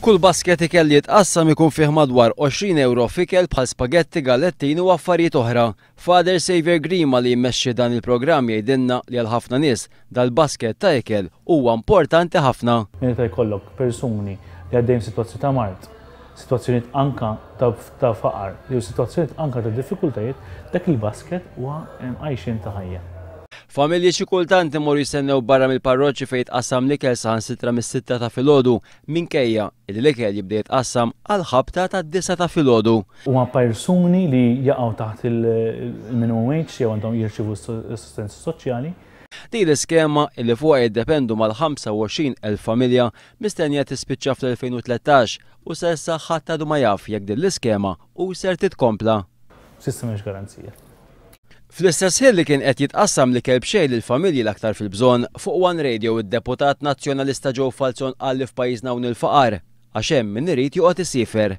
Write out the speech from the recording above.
Kull basket ikel li jitqassam ikun fih madwar 20 ewro f'ikel bħal spagetti, gallettini u affarijiet oħra. Father Saviour Grima li jmexxi dan il-programm jgħidilna li għal ħafna nies dal-basket ta' ikel huwa importanti ħafna. Meta jkollok persuni li għaddejjin sitwazzjoni ta' mard, sitwazzjonijiet anka ta' faqar jew sitwazzjonijiet anka ta' diffikultajiet, dak il-basket huwa għajxien ta' ħajja. Familji xi kultant imorru jistennew barra mill-parroċċi fejn jitqassam l-ikel saħansitra mis-sitta ta' filgħodu minkejja li l-ikel jibda jitqassam għall-ħabta tad-disgħa ta' filgħodu. Huma persuni li jaqgħu taħt il-minimum wage jew għandhom jirċievu s-assistenza soċjali. Din l-iskema, illi fuqha jiddependu mal-25,000 familja, mistennija tispiċċa fl-2013 u sa issa ħadd għadu ma jaf jekk din l-iskema hux ser titkompla. S'issa m'hemmx garanzija. Fl-istess ħin li kien qed jitqassam l-ikel b'xejn lill-familji l-aktar fil-bżonn, fuq One Radio id-Deputat Nazzjonalista Joe Falzon qal li f'pajjiżna hawn il-faqar għax hemm min irid joqgħod isiefer.